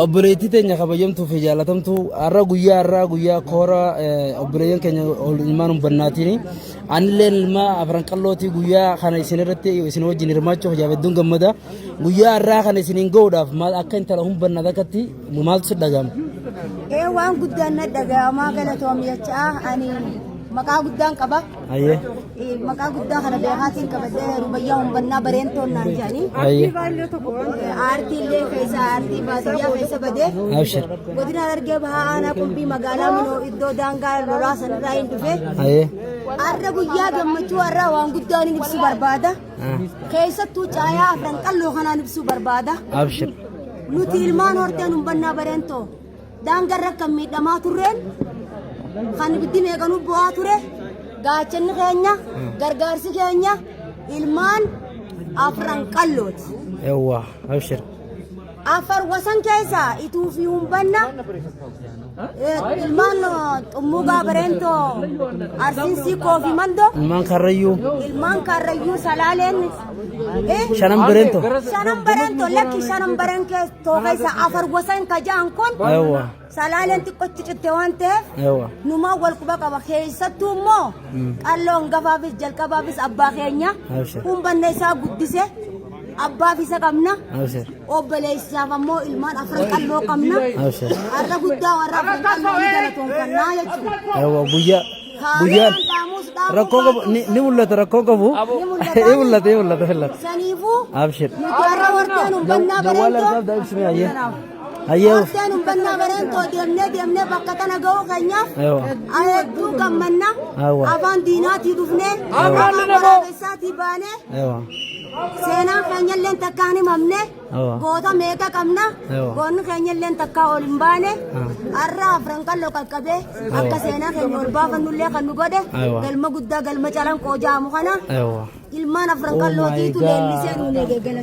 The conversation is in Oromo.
Obboleettii teenya kabajamtuu fi jaalatamtuu har'a guyyaa har'aa guyyaa koora obboleeyyan keenya ilmaan humbannaatiin anilleen ilma afran qallootii guyyaa kana isin irratti isin wajjin hirmaachuuf jaaf hedduun gammada. Guyyaa har'aa kana isiniin ga'uudhaaf maal akka intala humbannaa takkatti maaltu si dhaga'ama? Ee waan guddaan na dhaga'amaa galatoom jechaa ani maqaa guddaan qaba. Hayyee. Maqaa guddaa kana beekaatiin qabadhee Rubayyaa Humbannaa Bareentoon naan jedhanii. Hayyee. Aartii illee keessa aartii baadiyyaa keessa badee. Abshir. Godina Harargee Bahaa Aanaa Qumbii magaalaa Minoo iddoo daangaa lolaa sanirraa hin dhufe. Hayyee. Har'a guyyaa gammachuu har'a waan guddaan hin ibsu barbaada. Keessattuu caayaa afran qalloo kanaan ibsuu barbaada. Abshir. Nuti ilmaan horteen Humbannaa Bareentoo daangarra kan miidhamaa turreen kan ibiddi meeqanuu bu'aa ture gaachanni keenya gargaarsi keenya ilmaan afran qallooti. Yawwa abshir. Afar wasan keessa ituu fi humbanna ilmaan xummuugaa bareentoo arsiin siikoo fi mandoo Ilmaan karrayyuu. ilmaan karrayyuu salaaleen Shanan bareentoo. Shanan bareentoo lakki shanan bareentoo keessa afar wasan ka ja'an kun Yawwa. Salaaleen xiqqotti citte waan ta'eef Ewa. numaa wal quba qaba. Keessattuu immoo qalloo hangafaafis jalqabaafis abbaa keenya Abshir. humbanna isaa guddise abbaaf isa qabna. Abshir. Obboleessaaf ammoo ilmaan afran qalloo qabna. Abshir. Har'a guddaa warra afran qalloo ni galatoonfannaa jechuudha. Ewa guyyaa guyyaan Haalaan dhaamuus dhaamuu rakkoo qabu ni ni mul'ata rakkoo qabu. Ni mul'ata. Ni mul'ata ni mul'ata mul'ata. Saniifuu Abshir. nuti har'a warteen humbannaa Jawwaala bareentoo argaaf daa'ibsime hayyee. Hayyee. Horteen humbannaa bareentoo deemnee deemnee bakka tana ga'uu keenyaaf Ewa. hedduu gammanna. Ewa. Afaan diinaatii dhufnee afaan waraabessaatii baanee Ewa. seenaan keenyalleen takkaa hin himamne Ewa. goota meeqa qabna Ewa. goonni keenyalleen takkaa ol hin baane har'a afran qalloo qaqqabee akka seenaa keenya ol baafannullee kan nu godhe Ewa. galma guddaa galma calanqoo jaamu kana Ewa. ilmaan afran Oh my qallootiitu God. leellisee nuun eegale.